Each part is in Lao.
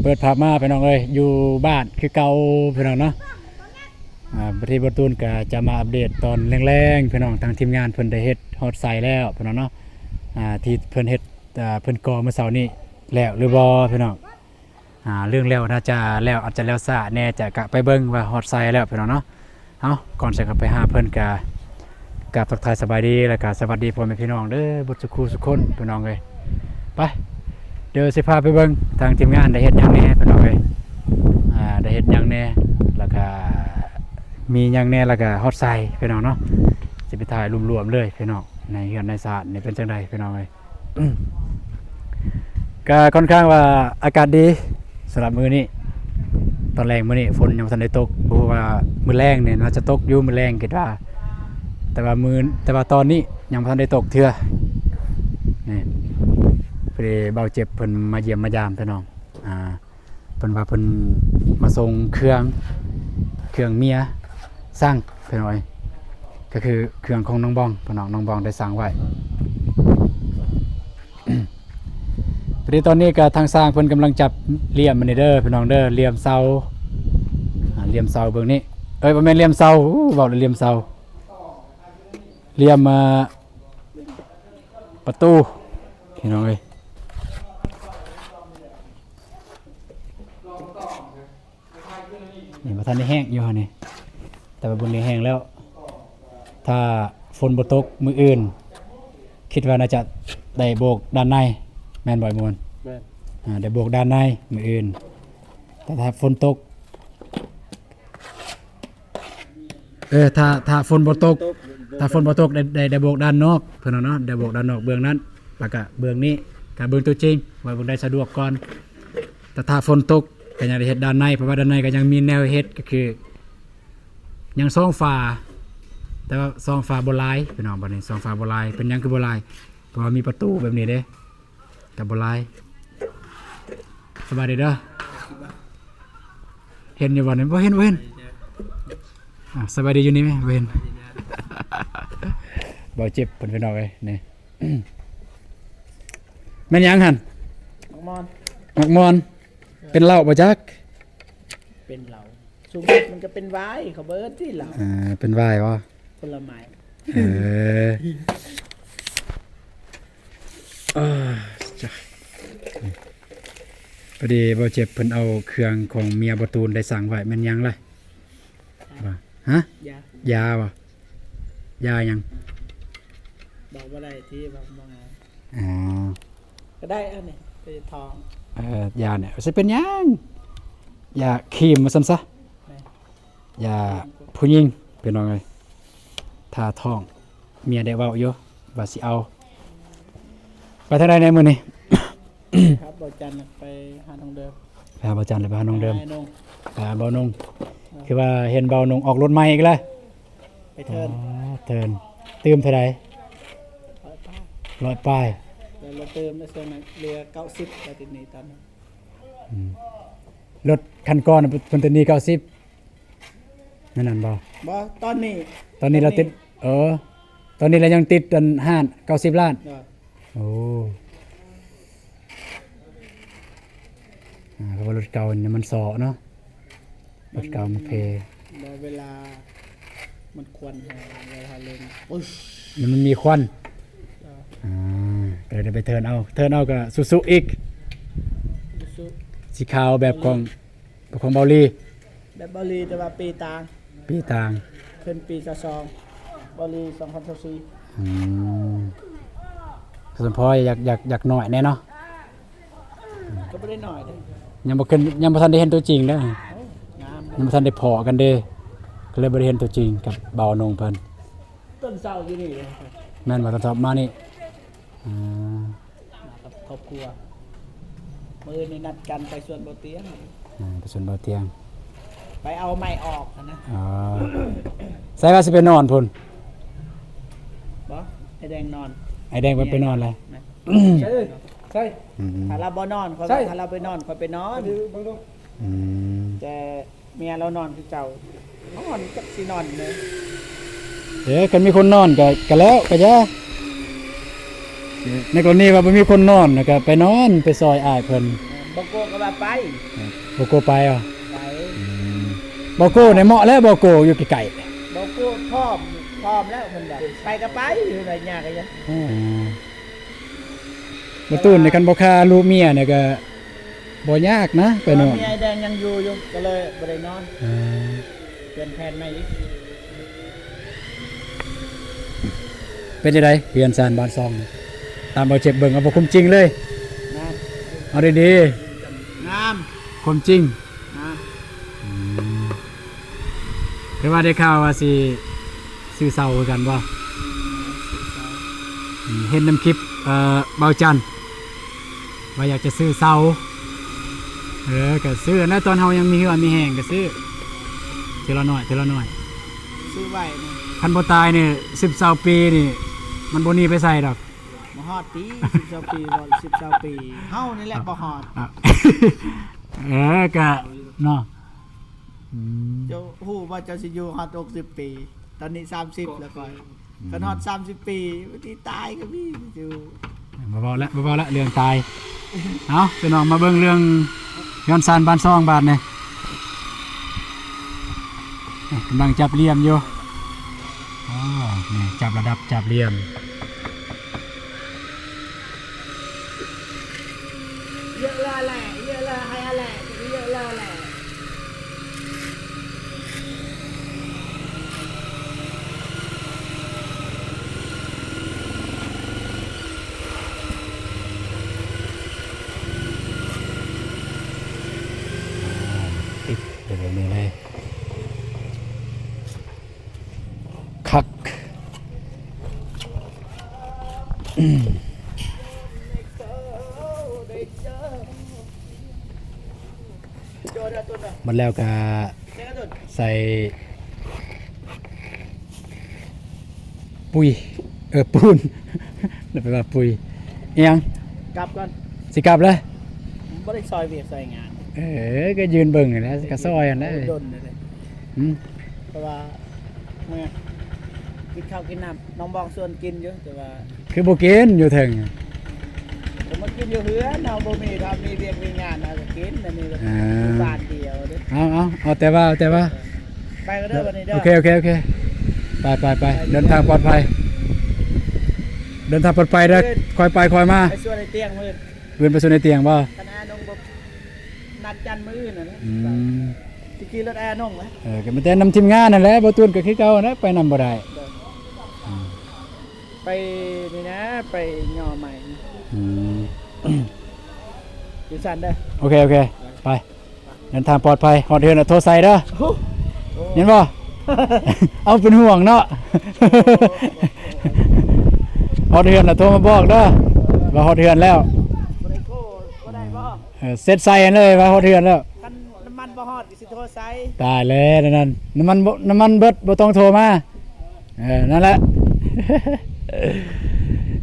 ເປີດພາບມາພີ່ນ້ອງເອີຍ ຢູ່ບ້ານຄືເກົ່າພີ່ນ້ອງເນາະ. ອາ ບາດນີ້ບ່າວຕູນກໍຈະມາອັບເດດຕອນແລງໆ ພີ່ນ້ອງ. ທາງທີມງານເພິ່ນໄດ້ເຮັດຮອດໄຊແລ້ວພີ່ນ້ອງເນາະ. ອາ ທີ່ເພິ່ນເຮັດ ອາ ເພິ່ນກໍ່ມື້ເຊົ້ານີ້ແລ້ວຫຼືບໍ່ພີ່ນ້ອງ? ອາ ເລື່ອງແລ້ວໜ້າຈະແລ້ວ ອາດຈະແລ້ວຊ້າແດ່ ຈະກະໄປເບິ່ງວ່າຮອດໃສແລ້ວພີ່ນ້ອງເນາະ. ເອົາ ກ່ອນຈະໄປຫາເພິ່ນກະ ກາບທັກທາຍສະບາຍດີ ແລ້ວກະສະຫວັດດີພໍ່ແມ່ພີ່ນ້ອງເດີ ເບິດສູ່ຄູ່ສູ່ຄົນພີ່ນ້ອງເອີຍ. ໄປ ດຽວຊິພາໄປເບິ່ງທາງທີມງານໄດ້ເຮັດຫຍັງແດ່ພີ່ນ້ອງເອີຍ. ອາ ໄດ້ເຮັດຫຍັງແດ່ ແລ້ວກະມີຫຍັງແດ່ ແລ້ວກະຮອດໃສພີ່ນ້ອງເນາະ. ຊິໄປຖ່າຍລວມໆເລີຍພີ່ນ້ອງ ໃນເຮືອນໃນຊານນີ້ເປັນຈັ່ງໃດພີ່ນ້ອງເອີຍ. ກໍຄ່ອນຂ້າງວ່າອາກາດດີສຳລັບມື້ນີ້. ຕອນແລງມື້ນີ້ຝົນຍັງບໍ່ທັນໄດ້ຕົກ ບໍ່ຮູ້ວ່າມື້ແລງນີ້ໜ້າຈະຕົກຢູ່ ມື້ແລງຄິດວ່າ. ແຕ່ວ່າມື້ ແຕ່ວ່າຕອນນີ້ຍັງບໍ່ທັນໄດ້ຕົກເທື່ອ. ນີ້ ພໍດີບ່າວເຈັບເພິ່ນມາຢ້ຽມມາຢາມພີ່ນ້ອງ. ອາ ເພິ່ນວ່າເພິ່ນມາສົ່ງເຄື່ອງ ເຄື່ອງເມຍສັ່ງພີ່ນ້ອງເອີຍ ກໍຄືເຄື່ອງຂອງນ້ອງບອງພີ່ນ້ອງ ນ້ອງບອງໄດ້ສັ່ງໄວ້. ພໍດີຕອນນີ້ກໍທາງຊ່າງເພິ່ນກຳລັງຈັບລ່ຽມອັນນີ້ເດີພີ່ນ້ອງເດີ ລ່ຽມເສົາ. ອາ ລ່ຽມເສົາເບື້ອງນີ້ ເອີຍ ບໍ່ແມ່ນລ່ຽມເສົາ ເວົ້າແລ້ວລ່ຽມເສົາ ລ່ຽມ ອາ ປະຕູພີ່ນ້ອງເອີຍ. ນີ້ບໍ່ທັນໄດ້ແຫ້ງຢູ່ຫັ້ນນີ້ ແຕ່ວ່າເບິ່ງນີ້ແຫ້ງແລ້ວ. ຖ້າຝົນບໍ່ຕົກມື້ອື່ນ ຄິດວ່າໜ້າຈະໄດ້ໂບກດ້ານໃນ ແມ່ນບໍ່ອ້າຍມວນ? ແມ່ນ. ອາ ໄດ້ໂບກດ້ານໃນມື້ອື່ນ ແຕ່ຖ້າຝົນຕົກ ເອີ ຖ້າ ຖ້າຝົນບໍ່ຕົກ ຖ້າຝົນບໍ່ຕົກ ໄດ້ ໄດ້ ໄດ້ໂບກດ້ານນອກເພິ່ນເນາະ ໄດ້ໂບກດ້ານນອກເບື້ອງນັ້ນ ແລ້ວກະເບື້ອງນີ້ ກະເບິ່ງຕົວຈິງ ໄວ້ເບິ່ງໄດ້ສະດວກກ່ອນ. ແຕ່ຖ້າຝົນຕົກກໍຍັງໄດ້ເຮັດດ້ານໃນ ເພາະວ່າດ້ານໃນກໍຍັງມີແນວເຮັດ ກໍຄືຍັງຊ່ອງຝາ ແຕ່ວ່າຊ່ອງຝາບໍ່ຫຼາຍພີ່ນ້ອງ. ບັດນີ້ຊ່ອງຝາບໍ່ຫຼາຍ ເປັນຫຍັງຄືບໍ່ຫຼາຍ? ເພາະວ່າມີປະຕູແບບນີ້ເດ້ ກໍບໍ່ຫຼາຍ. ສະບາຍດີເດີ ເຫັນຢູ່ບໍ່ນີ້? ບໍ່ເຫັນ ບໍ່ເຫັນ. ອ່າ ສະບາຍດີຢູ່ນີ້ແມະ ບໍ່ເຫັນ. ບໍ່ເຈັບເພິ່ນພີ່ນ້ອງເອີຍ ນີ້ ແມ່ນຫຍັງຫັ້ນ? ໝາກມອນ ໝາກມອນ. ເປັນເຫຼົ້າບໍ່ຈັກ? ເປັນເຫຼົ້າ ຊຸມມັນກໍເປັນວາຍ ເຂົາເອີ້ນຕິເຫຼົ້າ. ເອີ ເປັນວາຍບໍ່? ຜົນລະໄມ້. ເອີ ເອີ ຈ້ະ ພໍດີບ່າວເຈັບເພິ່ນເອົາເຄື່ອງຂອງເມຍບ່າວຕູນໄດ້ສັ່ງໄວ້ ແມ່ນຫຍັງລະ? ຮະ? ຢາ ຢາບໍ່? ຢາຫຍັງ? ບອກບໍ່ໄດ້ຕິ ບອກບໍ່ງາມ. ອໍ ກໍໄດ້ອັນນີ້ ໄປທ້ອງ. ເອີ ຢານີ້ຊິເປັນຫຍັງ? ຢາຄຣີມວ່າຊັ້ນຊະ. ແມ່ນ. ຢາຜູ້ຍິງພີ່ນ້ອງເອີຍ ຖ້າທ້ອງ ເມຍໄດ້ເວົ້າຢູ່ວ່າຊິເອົາ. ໄປທາງໃດແດ່ມື້ນີ້? ຄັບ ບ່າວຈັນໄປຫານ້ອງເດີມ. ໄປຫາບ່າວຈັນ ຫຼືໄປຫານ້ອງເດີມ? ໄປຫານ້ອງ ໄປຫາບ່າວນົງ. ເອີ ຄືວ່າເຫັນບ່າວນົງອອກລົດໃໝ່ອີກແລ້ວ. ໄປເທີນ ອໍ ເທີນ ຕື່ມເທົ່າໃດ? ຮ້ອຍປາຍ ຮ້ອຍປາຍ. ແລ້ວລົດຕື່ມແລ້ວ ສ່ວນນັ້ນເຫຼືອເກົ້າສິບ ແລ້ວທີນີ້ຕອນນີ້. ອືມ ລົດຄັນກ່ອນເພິ່ນຕິດໜີ້ເກົ້າສິບ ແມ່ນນັ້ນບໍ່? ບໍ່ ຕອນນີ້ ຕອນນີ້ລາວຕິດ ເອີ ຕອນນີ້ລາວຍັງຕິດອັນຮ້ານເກົ້າສິບລ້ານ. ໂອ້ ອາ ເພາະວ່າລົດເກົ່ານີ້ມັນເຊາະເນາະ ລົດເກົ່າມັນເພ ແລ້ວເວລາມັນຄວັນແຮງ ເວລາເລັ່ງ ມັນມີຄວັນ. ເອີ ອາ ກໍເລີຍໄດ້ໄປເທີນເອົາ ເທີນເອົາກໍຊູຊູອີກ ຊູຊູ ສີຂາວແບບຂອງ ຂອງເບົາຫຼີ ແບບເບົາຫຼີ ແຕ່ວ່າປີຕ່າງ ປີຕ່າງ ເພິ່ນປີຊາວສອງ ເບົາຫຼີສອງພັນຊາວສີ່. ອືມ ສົມພໍຢາກ ຢາກ ຢາກໜ້ອຍແດ່ເນາະ ກໍບໍ່ໄດ້ໜ້ອຍເດ້ ຍັງບໍ່ຂຶ້ນ ຍັງບໍ່ທັນໄດ້ເຫັນຕົວຈິງເດ້ ໂອ້ ງາມ ຍັງບໍ່ທັນໄດ້ພໍ້ກັນເດ້ ກໍເລີຍບໍ່ໄດ້ເຫັນຕົວຈິງກັບບ່າວນົງເພິ່ນ. ຕົ້ນເຊົ້າຢູ່ນີ້ເດ້ ແມ່ນບໍ່? ຕອນເຊົ້າມານີ້ ອືມ ມາກັບຄອບຄົວ ມື້ນີ້ນັດກັນໄປສວນບໍ່ຕຽງ. ອ່າ ໄປສວນບໍ່ຕຽງ ໄປເອົາໄມ້ອອກຫັ້ນນະ. ອໍ ໃສ່ວ່າຊິໄປນອນພຸ້ນ ບໍ່ ໄອ້ແດງນອນ ໄອ້ແດງເພິ່ນໄປນອນແລ້ວ ໃສ່ເອີຍ ໃສ່ ອືມ ຖ້າລາວບໍ່ນອນ ຂ້ອຍວ່າ ໃສ່ ຖ້າລາວໄປນອນ ຂ້ອຍໄປນອນ. ອືມ ແຕ່ ເມຍລາວນອນຄືເກົ່າ ນອນຈັກຊິນອນເດີ. ເອີ ຄັນມີຄົນນອນກໍ ກໍແລ້ວ ກໍຢ່າ ໃນກໍລະນີວ່າບໍ່ມີຄົນນອນ ກໍໄປນອນ ໄປຊ່ອຍອ້າຍເພິ່ນ. ບໍ່ໂກ້ກໍວ່າໄປ ບໍ່ໂກ້ໄປເອົາ ໄປ ອືມ ບໍ່ໂກ້ນີ້ເໝາະແລ້ວ ບໍ່ໂກ້ຢູ່ໃກ້ໆ ບໍ່ໂກ້ພ້ອມ ພ້ອມແລ້ວເພິ່ນວ່າ ໄປກໍໄປ ເພິ່ນວ່າຍາກອີຫຍັງ ອືມ ບໍ່ຕູນນີ້ ຄັນບໍ່ຄາລູກເມຍນີ້ກໍບໍ່ຍາກນະ ໄປນອນ ເມຍອ້າຍແດງຍັງຢູ່ຢູ່ ກໍເລີຍບໍ່ໄດ້ນອນ ອືມ ປ່ຽນແຜນໃໝ່ອີກ. ເປັນຈັ່ງໃດເຮືອນຊານບ້ານຊ່ອງ ຕາມເອົາເຈັບເບິ່ງ ເອົາຄວາມຈິງເລີຍ ງາມ ເອົາດີໆ ງາມ ຄວາມຈິງ ງາມ ອືມ ແຕ່ວ່າໄດ້ຂ່າວວ່າຊິຊື້ເຊົາຄືກັນບໍ່? ຊື້ເຊົາ ອືມ ເຫັນນຳຄລິບ ເອີ ບ່າວຈັນ ວ່າຢາກຈະຊື້ເຊົາ ເອີ ກໍຊື້ຫັ້ນແຫຼະ ຕອນເຮົາຍັງມີເຫື່ອມີແຮງກໍຊື້ ເທື່ອລະໜ້ອຍ ເທື່ອລະໜ້ອຍ ຊື້ໄວ້ນະ ຄັນບໍ່ຕາຍນີ້ ສິບຊາວປີນີ້ ມັນບໍ່ໜີໄປໃສດອກ ບໍ່ຮອດຕິ ສິບຊາວປີ ບໍ່ ສິບຊາວປີ ເຮົານີ້ແຫຼະບໍ່ຮອດ ເອີ ກະເນາະ ອືມ ເຈົ້າຮູ້ບໍ່ ເຈົ້າຊິຢູ່ຮອດຫົກສິບປີ ຕອນນີ້ສາມສິບແລ້ວຂ້ອຍ ອືມ ຄັນຮອດສາມສິບປີ ບາງທີຕາຍກໍມີຢູ່ ບໍ່ເວົ້າລະ ບໍ່ເວົ້າລະ ເລື່ອງຕາຍ ເອົາ ພີ່ນ້ອງ ມາເບິ່ງເລື່ອງເຮືອນຊານບ້ານຊ່ອງບາດນີ້ ກຳລັງຈັບຫຼ່ຽມຢູ່ ອໍ ນີ້ ຈັບລະດັບ ຈັບຫຼ່ຽມ. ເຍາະລະແຫຼະ ເຍາະລະໃຫ້ອະແຫຼະ ເຍາະລະແຫຼະ ຕິດໄປແບບນີ້ເລີຍ ຄັກ ໝົດແລ້ວກະໃສ່ປຸ໋ຍ ເອີ ປູນ ແລ້ວໄປວ່າປຸ໋ຍ ອີຫຍັງ ກັບກ່ອນ ຊິກັບແລ້ວ ບໍ່ໄດ້ຊ່ອຍວຽກຊ່ອຍງານ ເອີ ກໍຢືນເບິ່ງຫັ້ນແຫຼະ ກໍຊ່ອຍຫັ້ນແຫຼະ ໂອ້ ດົນເລີຍ ອືມ ເພາະວ່າ ເມື່ອ ກິນເຂົ້າກິນນ້ຳ ນ້ອງບອງຊວນກິນຢູ່ ແຕ່ວ່າ ຄືບໍ່ກິນຢູ່ເທິງ ກໍມາກິນຢູ່ເຮືອນ ເຮົາບໍ່ມີ ຖ້າມີວຽກມີງານ ເຮົາກໍກິນ ອັນນີ້ກໍ ອ່າ ຢູ່ບ້ານດຽວເດ້ ເອົາ ເອົາ ເອົາແຕ່ວ່າ ເອົາແຕ່ວ່າ ເອີ ໄປກໍເດີບັດນີ້ເດີ ໂອເຄ ໂອເຄ ໂອເຄ ໄປ ໄປ ໄປ ເດີນທາງປອດໄພ ເດີນທາງປອດໄພເດີ ເດີ ຄ່ອຍໄປຄ່ອຍມາ ໄປຊວນໄອ້ຕຽງມື້ອື່ນ ເດີນໄປຊວນໄອ້ຕຽງບໍ່? ຄັນອ້າຍນ້ອງບໍ່ ນັດກັນມື້ອື່ນຫັ້ນແຫຼະ ອືມ ຊິຂີ່ລົດອ້າຍນ້ອງແຫຼະ ເອີ ກໍມີແຕ່ນຳທີມງານຫັ້ນແຫຼະ ບໍ່ຕູນກໍຄືເກົ່າຫັ້ນແຫຼະ ໄປນຳບໍ່ໄດ້ ໂດຍ ອືມ ໄປນີ້ນະ ໄປຍໍໃໝ່ ອືມ ຢູ່ຊັ້ນເດີ ໂອເຄ ໂອເຄ ໄປ ເດີນທາງປອດໄພ ຮອດເຮືອນແລ້ວໂທໃສ່ເດີ ໂອ້ ເຫັນບໍ່? ເອົາ ເປັນຫ່ວງເນາະ ຮອດເຮືອນແລ້ວໂທມາບອກເດີ ວ່າຮອດເຮືອນແລ້ວ ບໍ່ໄດ້ໂທບໍ່ໄດ້ບໍ່? ເອີ ເຊັດໃສ່ຫັ້ນເລີຍວ່າຮອດເຮືອນແລ້ວ ຄັນນ້ຳມັນບໍ່ຮອດ ຊິໂທໃສ່ ຕາຍແລ້ວນັ້ນ ນ້ຳມັນບໍ່ ນ້ຳມັນເບິດ ບໍ່ຕ້ອງໂທມາ ເອີ ນັ້ນແຫຼະ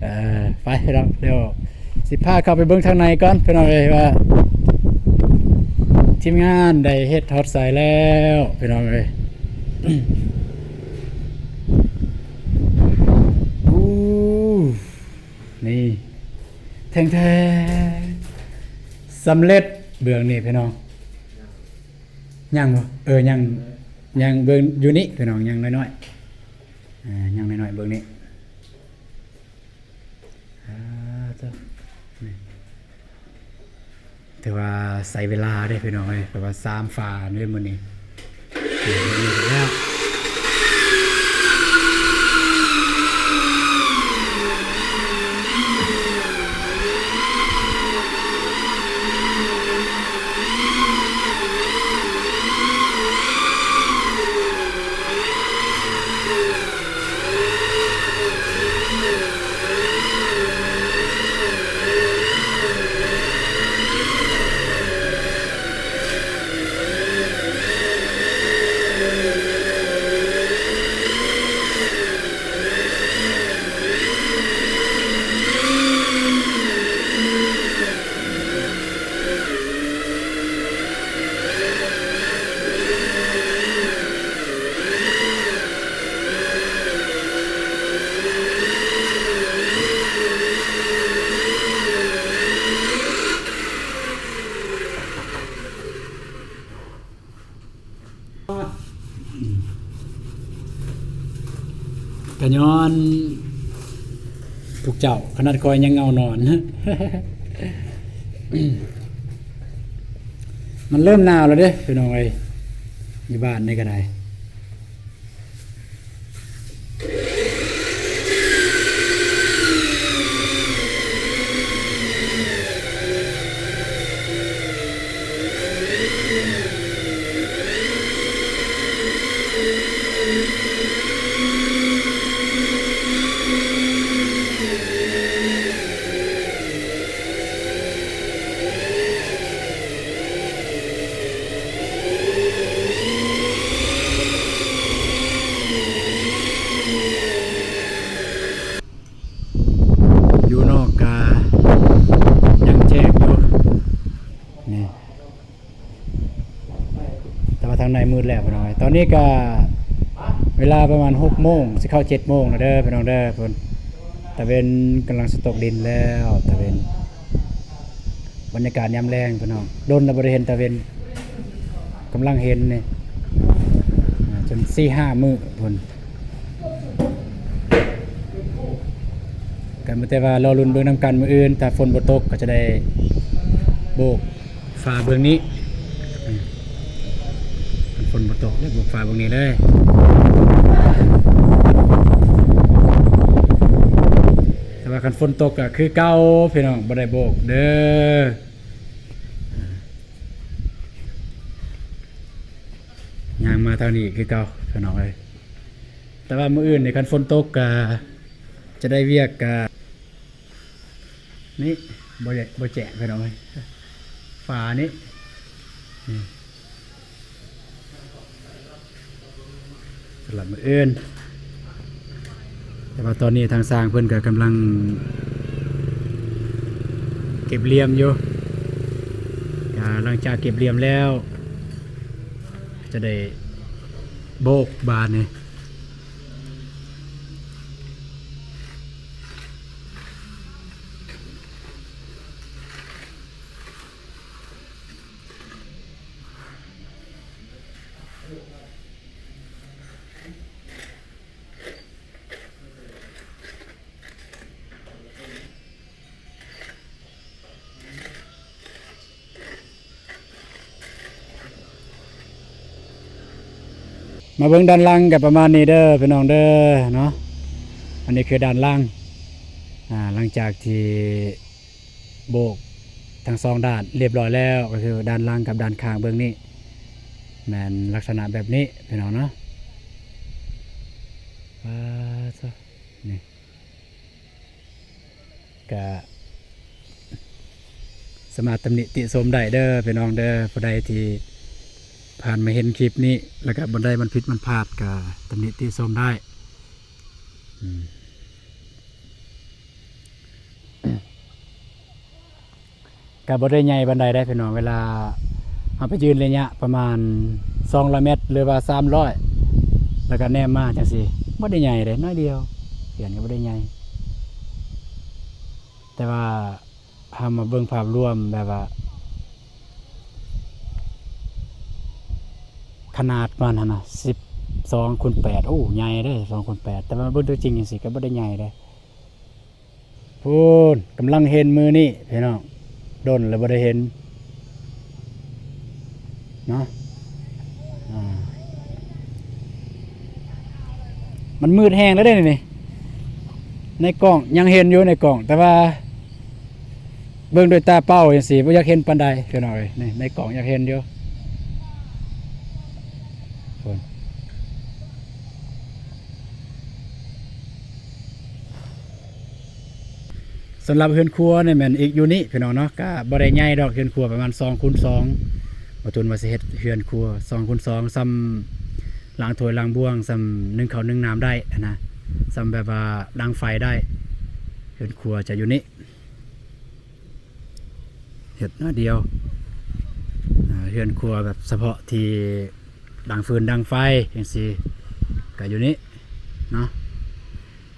ເອີ ໄປພີ່ນ້ອງ ດຽວຊິພາເຂົ້າໄປເບິ່ງທາງໃນກ່ອນພີ່ນ້ອງເອີຍ ວ່າທີມງານໄດ້ເຮັດຮອດໃສແລ້ວພີ່ນ້ອງເອີຍ ອູ້ ນີ້ ແທ້ໆ ສຳເລັດ ເບື້ອງນີ້ພີ່ນ້ອງ ຍັງບໍ່? ເອີ ຍັງ ຍັງເບິ່ງຢູ່ນີ້ພີ່ນ້ອງ ຍັງນ້ອຍໆ ອ່າ ຍັງນ້ອຍໆ ເບິ່ງນີ້ ອ່າ ເຈົ້າ ນີ້ ຖືວ່າໃຊ້ເວລາເດ້ພີ່ນ້ອງເອີຍ ເພາະວ່າສາມຝາເດ້ມື້ນີ້ ແລ້ວ. ຍ້ອນພວກເຈົ້າ ຂະໜາດຂ້ອຍຍັງເຫງົານອນ. ມັນເລີ່ມໜາວແລ້ວເດ້ພີ່ນ້ອງເອີຍ ຢູ່ບ້ານນີ້ກໍໄດ້. ຢູ່ນອກກະຍັງແຈ້ງຢູ່ນີ້ ແຕ່ວ່າທາງໃນມືດແລ້ວພີ່ນ້ອງ. ຕອນນີ້ກະເວລາປະມານຫົກໂມງ ຊິເຂົ້າເຈັດໂມງແລ້ວເດີພີ່ນ້ອງເດີ. ພຸ້ນ ຕາເວັນກຳລັງຊິຕົກດິນແລ້ວ ຕາເວັນ. ບັນຍາກາດຍາມແລງພີ່ນ້ອງ ດົນແລ້ວບໍ່ໄດ້ເຫັນຕາເວັນ ກຳລັງເຫັນນີ້ ອ່າ ຈົນສີ່ຫ້າມື້ພຸ້ນ. ກໍມີແຕ່ວ່າລໍລຸ້ນເບິ່ງນຳກັນ ມື້ອື່ນຖ້າຝົນບໍ່ຕົກກໍຈະໄດ້ໂບກຝາເບື້ອງນີ້. ອືມ ຄັນຝົນບໍ່ຕົກເລີຍ ໂບກຝາເບື້ອງນີ້ເລີຍ. ແຕ່ວ່າຄັນຝົນຕົກກໍຄືເກົ່າພີ່ນ້ອງ ບໍ່ໄດ້ໂບກເດີ. ຍ່າງມາທາງນີ້ຄືເກົ່າພີ່ນ້ອງເອີຍ. ແຕ່ວ່າມື້ອື່ນນີ້ຄັນຝົນຕົກກະຈະໄດ້ວຽກກະນີ້ ບໍ່ແຈະ ບໍ່ແຈະພີ່ນ້ອງເອີຍ ຝານີ້ ນີ້. ສຳລັບມື້ອື່ນ ແຕ່ວ່າຕອນນີ້ທາງຊ່າງເພິ່ນກໍກຳລັງເກັບລຽມຢູ່. ກໍຫຼັງຈາກເກັບລຽມແລ້ວ ຈະໄດ້ໂບກບາດນີ້. ມາເບິ່ງດ້ານຫຼັງກໍປະມານນີ້ເດີພີ່ນ້ອງເດີເນາະ. ອັນນີ້ຄືດ້ານຫຼັງ ອາ ຫຼັງຈາກທີ່ ໂບກທັງສອງດ້ານຮຽບຮ້ອຍແລ້ວ ກໍຄືດ້ານຫຼັງກັບດ້ານຂ້າງເບື້ອງນີ້ ແມ່ນລັກສະນະແບບນີ້ພີ່ນ້ອງເນາະ. ປາໂທ້ ນີ້ ກະສາມາດຕຳໜິຕິຊົມໄດ້ເດີພີ່ນ້ອງເດີ. ຜູ້ໃດທີ່ຜ່ານມາເຫັນຄລິບນີ້ ແລ້ວກະບ່ອນໃດມັນຜິດມັນພາດ ກະຕຳໜິຕິຊົມໄດ້. ອືມ ກໍບໍ່ໄດ້ໃຫຍ່ປານໃດເດ້ພີ່ນ້ອງ. ເວລາເຮົາໄປຢືນໄລຍະປະມານສອງຮ້ອຍແມັດ ຫຼືວ່າສາມຮ້ອຍ ແລ້ວກໍແນມມາຈັ່ງຊີ້ ບໍ່ໄດ້ໃຫຍ່ເດ້ ໜ້ອຍດຽວ ເຮືອນກໍບໍ່ໄດ້ໃຫຍ່. ແຕ່ວ່າເຮົາມາເບິ່ງພາບລວມແບບວ່າ ຂະໜາດມັນຫັ້ນນະ ສິບສອງຄູນແປດ ໂອ້ ໃຫຍ່ເດ້ ສອງຄູນແປດ. ແຕ່ວ່າມາເບິ່ງຕົວຈິງຈັ່ງຊີ້ກໍບໍ່ໄດ້ໃຫຍ່ເດ້. ພຸ້ນ ກຳລັງເຫັນມື້ນີ້ພີ່ນ້ອງ ດົນແລ້ວບໍ່ໄດ້ເຫັນເນາະ. ອ່າ ມັນມືດແຮງແລ້ວເດ້ນີ້ ໃນກ້ອງຍັງເຫັນຢູ່ ໃນກ້ອງ ແຕ່ວ່າເບິ່ງດ້ວຍຕາເປົ່າຈັ່ງຊີ້ບໍ່ຢາກເຫັນປານໃດພີ່ນ້ອງເອີຍ. ນີ້ໃນກ້ອງຢາກເຫັນຢູ່ ພຸ້ນ. ສຳລັບເຮືອນຄົວນີ້ແມ່ນອີກຢູ່ນີ້ພີ່ນ້ອງເນາະ ກະບໍ່ໄດ້ໃຫຍ່ດອກ ເຮືອນຄົວປະມານສອງຄູນສອງ. ບ່າວຕຸນວ່າຊິເຮັດເຮືອນຄົວສອງຄູນສອງ ສ່ຳລ້າງຖ້ວຍລ້າງບ່ວງ ສ່ຳໜຶ້ງເຂົ້າໜຶ້ງນ້ຳໄດ້ຫັ້ນນະ ສ່ຳແບບວ່າດັງໄຟໄດ້ ເຮືອນຄົວຈະຢູ່ນີ້. ເຮັດໜ້ອຍດຽວ ເຮືອນຄົວແບບສະເພາະທີ່ດັງຟືນດັງໄຟຈັ່ງຊີ້ ກະຢູ່ນີ້ເນາະ.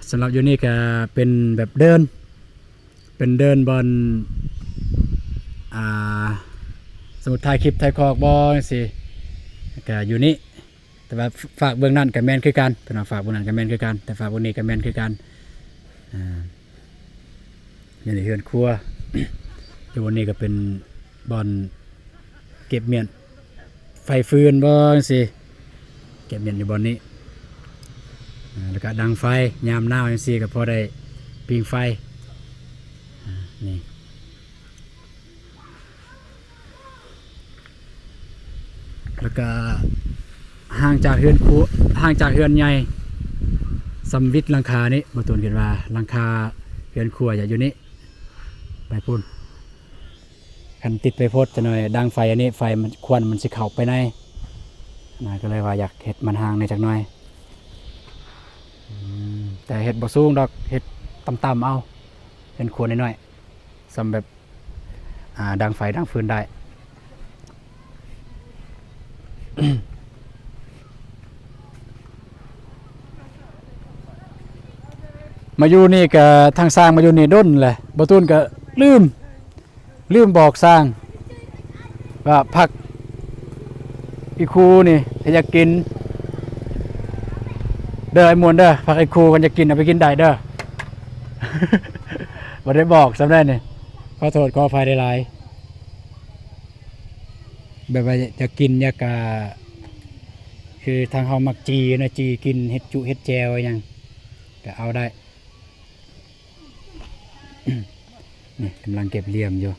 ສຳລັບຢູ່ນີ້ກະເປັນແບບເດີ່ນ ເປັນເດີ່ນບ່ອນ ອ່າ ສົມມຸດຖ່າຍຄລິບຖ່າຍຄອກບໍ່ຈັ່ງຊີ້ ກະຢູ່ນີ້ ແຕ່ວ່າຟາກເບື້ອງນັ້ນກໍແມ່ນຄືກັນ ເພິ່ນວ່າຟາກເບື້ອງນັ້ນກໍແມ່ນຄືກັນ ແຕ່ຟາກເບື້ອງນີ້ກໍແມ່ນຄືກັນ. ອ່າ ນີ້ເຮືອນຄົວ ຢູ່ບ່ອນນີ້ກໍເປັນບ່ອນເກັບມ້ຽນ ໄຟຟືນບໍ່ຈັ່ງຊີ້ ເກັບມ້ຽນຢູ່ບ່ອນນີ້. ອ່າ ແລ້ວກໍດັງໄຟ ຍາມໜາວຈັ່ງຊີ້ກໍພໍໄດ້ປີ້ງໄຟ. ອ່າ ນີ້ ແລ້ວກະຫ່າງຈາກເຮືອນຄົວ ຫ່າງຈາກເຮືອນໃຫຍ່ສ່ຳວິດຫຼັງຄານີ້ ບໍ່ຕູນຄິດວ່າຫຼັງຄາເຮືອນຄົວຈະຢູ່ນີ້ ໄປພຸ້ນ. ຄັນຕິດໄປໂພດຈັກໜ້ອຍ ດັງໄຟອັນນີ້ ໄຟມັນ ຄວັນມັນຊິເຂົ້າໄປໃນນະ ກໍເລີຍວ່າຢາກເຮັດມັນຫ່າງແດ່ຈັກໜ້ອຍ. ອືມ ແຕ່ເຮັດບໍ່ສູງດອກ ເຮັດຕ່ຳໆເອົາ ເປັນຄົວນ້ອຍໆ ສ່ຳແບບ ອ່າ ດັງໄຟດັງຟືນໄດ້. ມາຢູ່ນີ້ກະ ທາງຊ່າງມາຢູ່ນີ້ດົນແຫຼະ ບໍ່ຕູນກະລືມ ລືມບອກຊ່າງວ່າຜັກອີຄູນີ້ ຖ້າຢາກກິນເດີ ອ້າຍມ່ວນເດີ ຜັກອີຄູ ຄັນຢາກກິນເອົາໄປກິນໄດ້ເດີ. ບໍ່ໄດ້ບອກຊ້ຳໄດ໋ນີ້ ຂໍໂທດຂໍອະໄພຫຼາຍໆ. ແບບວ່າຢາກກິນ ຢາກ ອ່າ ຄືທາງເຮົາມັກຈີ່ນະ ຈີ່ກິນ ເຮັດຈຸເຮັດແຈ່ວຫຍັງກໍເອົາໄດ້. ນີ້ກຳລັງເກັບຫຼ່ຽມຢູ່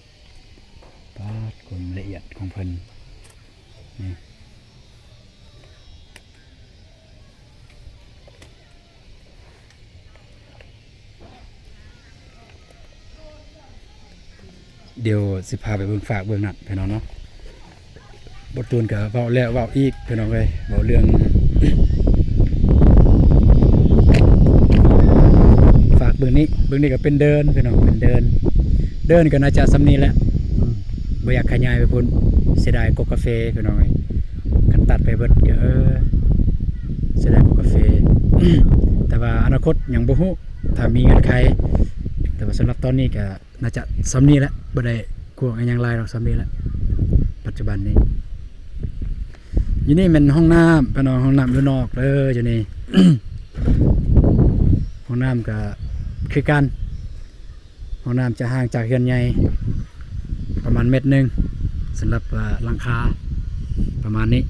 ປາດ ຄວາມລະອຽດຂອງເພິ່ນນີ້. ດຽວຊິພາໄປເບິ່ງຟາກເບື້ອງນັ້ນພີ່ນ້ອງເນາະ. ບໍ່ຕູນກໍເວົ້າແລ້ວເວົ້າອີກພີ່ນ້ອງເອີຍ ເວົ້າເລື່ອງ ຟາກເບື້ອງນີ້ ເບື້ອງນີ້ກໍເປັນເດີ່ນພີ່ນ້ອງ ເປັນເດີ່ນ ເດີ່ນກໍໜ້າຈະສ່ຳນີ້ແຫຼະ. ອືມ ບໍ່ຢາກຂະຫຍາຍໄປພຸ້ນ ເສຍດາຍກົກກາເຟພີ່ນ້ອງເອີຍ. ຄັນຕັດໄປເບິດກໍ ເອີ ເສຍດາຍກົກກາເຟ ແຕ່ວ່າອະນາຄົດຍັງບໍ່ຮູ້ ຖ້າມີເງື່ອນໄຂ ແຕ່ວ່າສຳລັບຕອນນີ້ກໍໜ້າຈະສ່ຳນີ້ແຫຼະ ບໍ່ໄດ້ກວ້າງອີຫຍັງຫຼາຍດອກ ສ່ຳນີ້ແຫຼະ ປັດຈຸບັນນີ້. ຢູ່ນີ້ແມ່ນຫ້ອງນ້ຳ ພີ່ນ້ອງ ຫ້ອງນ້ຳຢູ່ນອກເດີ ຢູ່ນີ້ ຫ້ອງນ້ຳກໍຄືກັນ ຫ້ອງນ້ຳຈະຫ່າງຈາກເຮືອນໃຫຍ່ປະມານແມັດໜຶ່ງ ສຳລັບ ເອີ ຫຼັງຄາປະມານນີ້.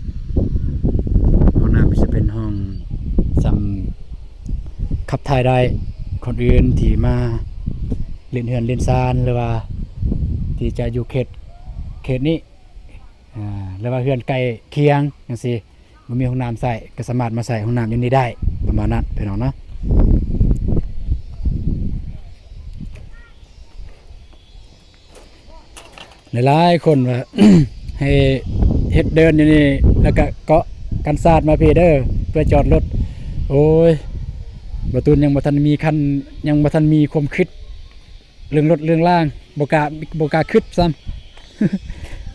ຫ້ອງນ້ຳຈະເປັນຫ້ອງສ່ຳຂັບຖ່າຍໄດ້ ຄົນອື່ນທີ່ມາຫຼິ້ນເຮືອນຫຼິ້ນຊານ ຫຼືວ່າທີ່ຈະຢູ່ເຂດ ເຂດນີ້ ອ່າ ຫຼືວ່າເຮືອນໃກ້ຄຽງຈັ່ງຊີ້ ບໍ່ມີຫ້ອງນ້ຳໃຊ້ ກໍສາມາດມາໃຊ້ຫ້ອງນ້ຳຢູ່ນີ້ໄດ້ ປະມານນັ້ນພີ່ນ້ອງເນາະ. ຫຼາຍໆຄົນວ່າ ໃຫ້ເຮັດເດີ່ນຢູ່ນີ້ ແລ້ວກະເກາະກັນສາດມາພີ້ເດີ ເພື່ອຈອດລົດ. ໂອ້ຍ ບ່າວຕູນຍັງບໍ່ທັນມີຄັນ ຍັງບໍ່ທັນມີຄວາມຄິດ ເລື່ອງລົດເລື່ອງລາງ ບໍ່ກ້າ ບໍ່ກ້າຄິດຊ້ຳ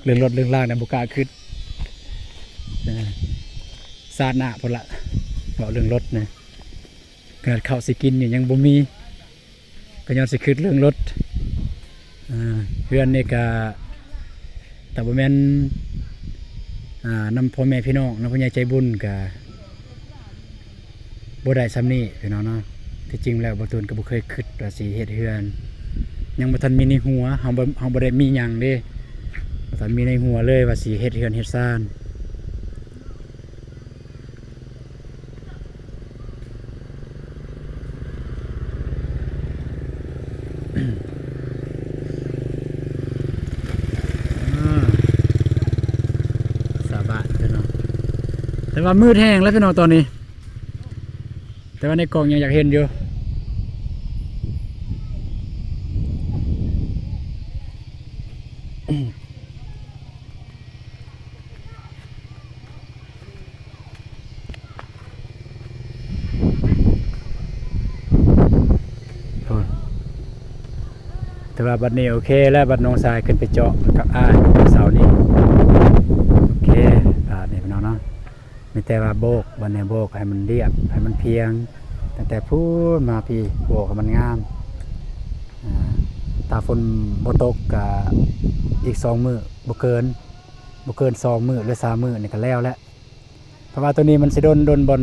ເລື່ອງລົດເລື່ອງລາງນະ ບໍ່ກ້າຄິດ. ເອີ ຊາດໜ້າພຸ້ນລະ ເວົ້າເລື່ອງລົດນະ ຂະໜາດເຂົ້າຊິກິນນີ້ຍັງບໍ່ມີ ກໍຍ້ອນຊິຄິດເລື່ອງລົດ. ເອີ ເຮືອນນີ້ກະ ຖ້າບໍ່ແມ່ນ ອ່າ ນຳພໍ່ແມ່ພີ່ນ້ອງ ນຳຜູ້ໃຫຍ່ໃຈບຸນ ກະບໍ່ໄດ້ສ່ຳນີ້ພີ່ນ້ອງເນາະ. ທີ່ຈິງແລ້ວ ບ່າວຕູນກໍບໍ່ເຄີຍຄິດວ່າຊິເຮັດເຮືອນ ຍັງບໍ່ທັນມີໃນຫົວ ເຮົາບໍ່ ເຮົາບໍ່ໄດ້ມີຫຍັງເດ້ ບໍ່ທັນມີໃນຫົວເລີຍວ່າຊິເຮັດເຮືອນເຮັດຊານ. ອ່າ ສາບານເດີເນາະ ແຕ່ວ່າມືດແຮງແລ້ວພີ່ນ້ອງຕອນນີ້ ແຕ່ວ່າໃນກ້ອງຍັງຢາກເຫັນຢູ່. ໂອ້ຍ ແຕ່ວ່າບັດນີ້ໂອເຄແລ້ວ ບັດນ້ອງຊາຍຂຶ້ນໄປເຈາະກັບອ້າຍເສົານີ້ ໂອເຄ ບາດນີ້ພີ່ນ້ອງເນາະ. ມີແຕ່ວ່າໂບກ ບັດນີ້ໂບກໃຫ້ມັນລຽບ ໃຫ້ມັນພຽງ ຕັ້ງແຕ່ພຸ້ນມາພີ້ ໂບກໃຫ້ມັນງາມ. ອ່າ ຖ້າຝົນບໍ່ຕົກກະອີກສອງມື້ ບໍ່ເກີນ ບໍ່ເກີນສອງມື້ ຫຼື ສາມມື້ນີ້ກະແລ້ວແຫຼະ. ແ ພາະວ່າໂຕນີ້ມັນຊິດົນ ດົນບ່ອນ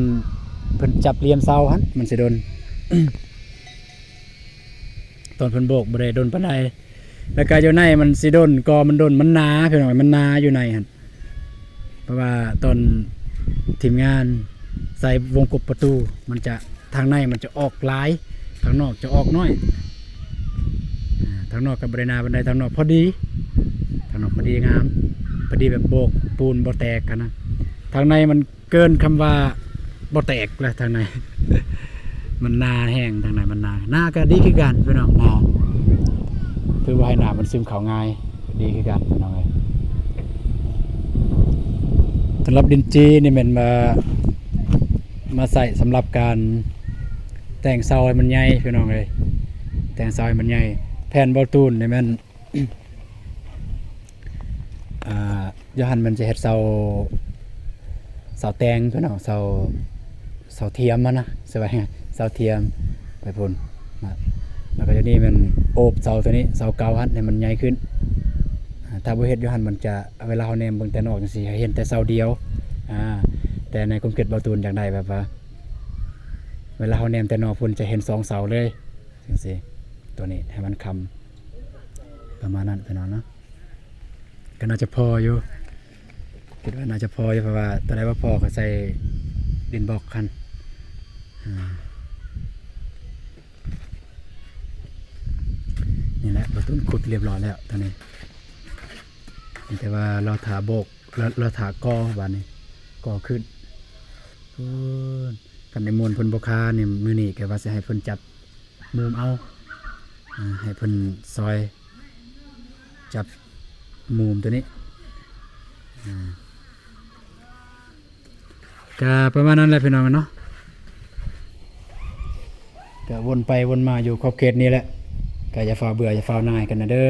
ເພິ່ນຈັບລຽມເສົາຫັ້ນ ມັນຊິດົນ ຕອນເພິ່ນໂບກບໍ່ໄດ້ດົນປານໃດ ແລ້ວກະຢູ່ໃນມັນຊິດົນ ກໍມັນດົນ ມັນໜາ ພີ່ນ້ອງ ມັນໜາຢູ່ໃນຫັ້ນ ເພາະວ່າຕອນທີມງານໃສ່ວົງກົບປະຕູ ມັນຈະ ທາງໃນມັນຈະອອກຫຼາຍ ທາງນອກຈະອອກໜ້ອຍ ອາ ທາງນອກກໍບໍ່ໄດ້ໜາປານໃດ ທາງນອກພໍດີ ທາງນອກພໍດີງາມ ພໍດີແບບໂບກປູນບໍ່ແຕກຫັ້ນນະ ທາງໃນມັນເກີນຄຳວ່າບໍ່ແຕກແລ້ວ ທາງໃນ ມັນໜາແຮງ ທາງໃນມັນໜາ ໜາກໍດີຄືກັນພີ່ນ້ອງ ໜາ ຄືວ່າໃຫ້ນ້ຳມັນຊຶມເຂົ້າງ່າຍ ດີຄືກັນພີ່ນ້ອງເອີຍ. ສຳລັບດິນຈີ່ນີ້ແມ່ນມາ ມາໃຊ້ສຳລັບການແຕ່ງເສົາໃຫ້ມັນໃຫຍ່ພີ່ນ້ອງເອີຍ ແຕ່ງເສົາໃຫ້ມັນໃຫຍ່ ແຜ່ນເບົາຕູນນີ້ແມ່ນ ອ່າ ຢູ່ຫັ້ນມັນຈະເຮັດເສົາ ເສົາແຕ່ງພີ່ນ້ອງ ເສົາ ເສົາທຽມຫັ້ນນະ ສະວ່າເສົາທຽມໄປພຸ້ນນະ ແລ້ວກໍຢູ່ນີ້ແມ່ນໂອບເສົາໂຕນີ້ ເສົາເກົ່າຫັ້ນໃຫ້ມັນໃຫຍ່ຂຶ້ນ ອາ ຖ້າບໍ່ເຮັດຢູ່ຫັ້ນມັນຈະ ເວລາເຮົາແນມເບິ່ງແຕ່ນອກຈັ່ງຊີ້ ໃຫ້ເຫັນແຕ່ເສົາດຽວ ອາ ແຕ່ໃນຄວາມຄິດເບົາຕູນຢາກໄດ້ແບບວ່າ ເວລາເຮົາແນມແຕ່ນອກພຸ້ນຈະເຫັນສອງເສົາເລີຍ ຈັ່ງຊີ້ ໂຕນີ້ໃຫ້ມັນຄ້ຳ ປະມານນັ້ນພີ່ນ້ອງເນາະ ກໍໜ້າຈະພໍຢູ່ ຄິດວ່າໜ້າຈະພໍຢູ່ ເພາະວ່າໂຕໃດບໍ່ພໍກໍໃສ່ດິນບລັອກຫັ້ນ ອາ ນີ້ແຫຼະ ປະຕູນຂຸດລຽບຮ້ອຍແລ້ວໂຕນີ້ ມີແຕ່ວ່າລໍຖ້າໂບກ ລໍ ລໍຖ້າກໍ່ບາດນີ້ ກໍ່ຂຶ້ນ ໂອ້ ຄັນໄອ້ມ່ວນເພິ່ນບໍ່ຄານີ້ ມື້ນີ້ກໍວ່າຊິໃຫ້ເພິ່ນຈັບ ມຸມເອົາ ອາ ໃຫ້ເພິ່ນຊ່ອຍຈັບມຸມໂຕນີ້ ອາ ກະປະມານນັ້ນແຫຼະພີ່ນ້ອງເນາະ ກະວົນໄປວົນມາຢູ່ຂອບເຂດນີ້ແຫຼະ ກະຢ່າຟ້າວເບື່ອ ຢ່າຟ້າວໜ່າຍກັນນະເດີ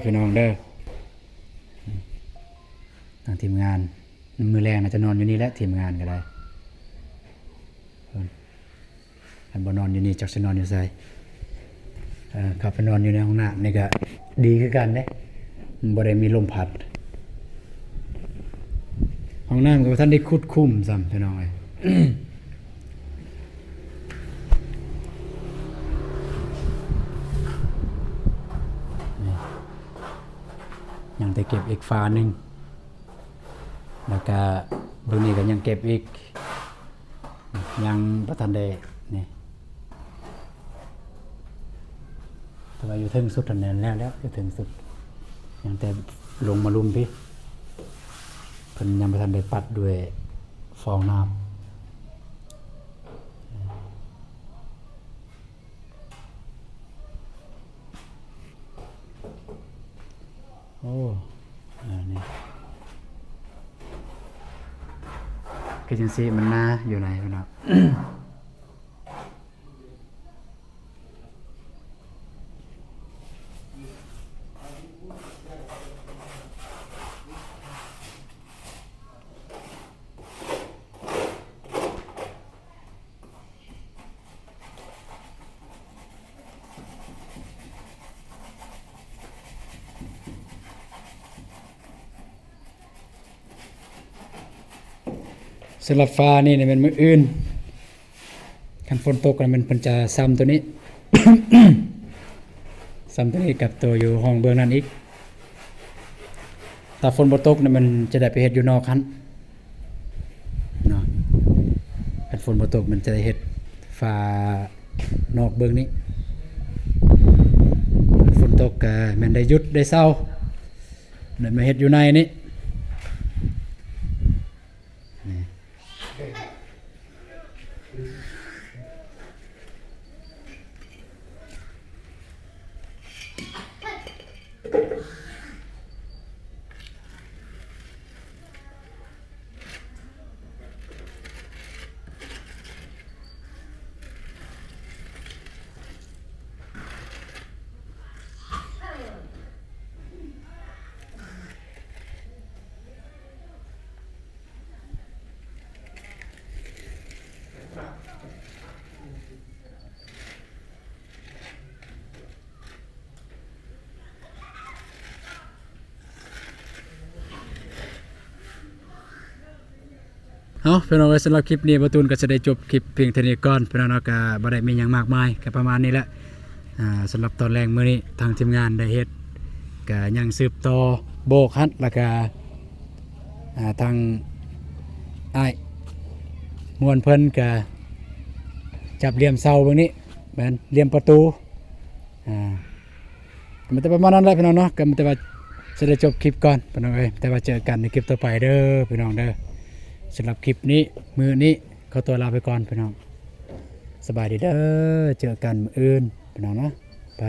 ພີ່ນ້ອງເດີ ທາງທີມງານ ມື້ແລງໜ້າຈະນອນຢູ່ນີ້ແຫຼະ ທີມງານກໍໄດ້ ຄັນບໍ່ນອນຢູ່ນີ້ຈັກຊິນອນຢູ່ໃສ ເອີ ເຂົ້າໄປນອນຢູ່ໃນຫ້ອງນ້ຳນີ້ກໍດີຄືກັນເດ້ ມັນບໍ່ໄດ້ມີລົມພັດ ຫ້ອງນ້ຳກໍບໍ່ທັນໄດ້ຂຸດຄຸ້ມຊ້ຳພີ່ນ້ອງເອີຍ ນີ້ ຍັງແຕ່ເກັບອີກຝາໜຶ່ງ ແລ້ວກະເບິ່ງນີ້ກະຍັງເກັບອີກ ຍັງບໍ່ທັນໄດ້ນີ້ ແຕ່ວ່າຢູ່ເທິງສຸດຫັ້ນແມ່ນແລ້ວແລ້ວ ຢູ່ເທິງສຸດ ຍັງແຕ່ລົງມາລຸ່ມພີ້ ເພິ່ນຍັງບໍ່ທັນໄດ້ປັດດ້ວຍຟອງນ້ຳ. ໂອ້ ອັນນີ້ ຄືຈັ່ງຊີ້ ມັນໜາຢູ່ໃນພຸ້ນເນາະ. ສຳລັບຝານີ້ແມ່ນມື້ອື່ນ ຄັນຝົນຕົກແລ້ວແມ່ນເພິ່ນຈະຊ້ຳໂຕນີ້ ຊ້ຳໂຕນີ້ກັບໂຕຢູ່ຫ້ອງເບື້ອງນັ້ນອີກ. ຖ້າຝົນບໍ່ຕົກນະ ມັນຈະໄດ້ໄປເຮັດຢູ່ນອກຫັ້ນເນາະ. ຄັນຝົນບໍ່ຕົກ ມັນຈະໄດ້ເຮັດຝານອກເບື້ອງນີ້. ຝົນຕົກກະແມ່ນໄດ້ຢຸດໄດ້ເຊົາ ແລ້ວມາເຮັດຢູ່ໃນນີ້. ນີ້. ໂ ເອົາ ພີ່ນ້ອງເອີຍ ສຳລັບຄລິບນີ້ ບ່າວຕູນກໍຈະໄດ້ຈົບຄລິບພຽງເທົ່ານີ້ກ່ອນ ພີ່ນ້ອງເນາະ. ກໍບໍ່ໄດ້ມີຫຍັງມາກມາຍ ກໍປະມານນີ້ແຫຼະ. ອ່າ ສຳລັບຕອນແລງມື້ນີ້ ທາງທີມງານໄດ້ເຮັດ ກໍຍັງສືບຕໍ່ໂບກຫັ້ນ ແລ້ວກໍ ອ່າ ທາງອ້າຍມ່ວນເພິ່ນກໍຈັບລຽມເສົາເບິ່ງນີ້ ແມ່ນລຽມປະຕູ ອ່າ ກໍມີແຕ່ປະມານນັ້ນແຫຼະ ພີ່ນ້ອງເນາະ. ກໍມີແຕ່ວ່າຈະໄດ້ຈົບຄລິບກ່ອນ ພີ່ນ້ອງເອີຍ ແຕ່ວ່າເຈີກັນໃນຄລິບຕໍ່ໄປເດີ ພີ່ນ້ອງເດີ. ສຳລັບຄລິບນີ້ ມື້ນີ້ ຂໍຕົວລາໄປກ່ອນ ພີ່ນ້ອງ. ສະບາຍດີເດີ ເຈີກັນມື້ອື່ນ ພີ່ນ້ອງເນາະ ໄປ.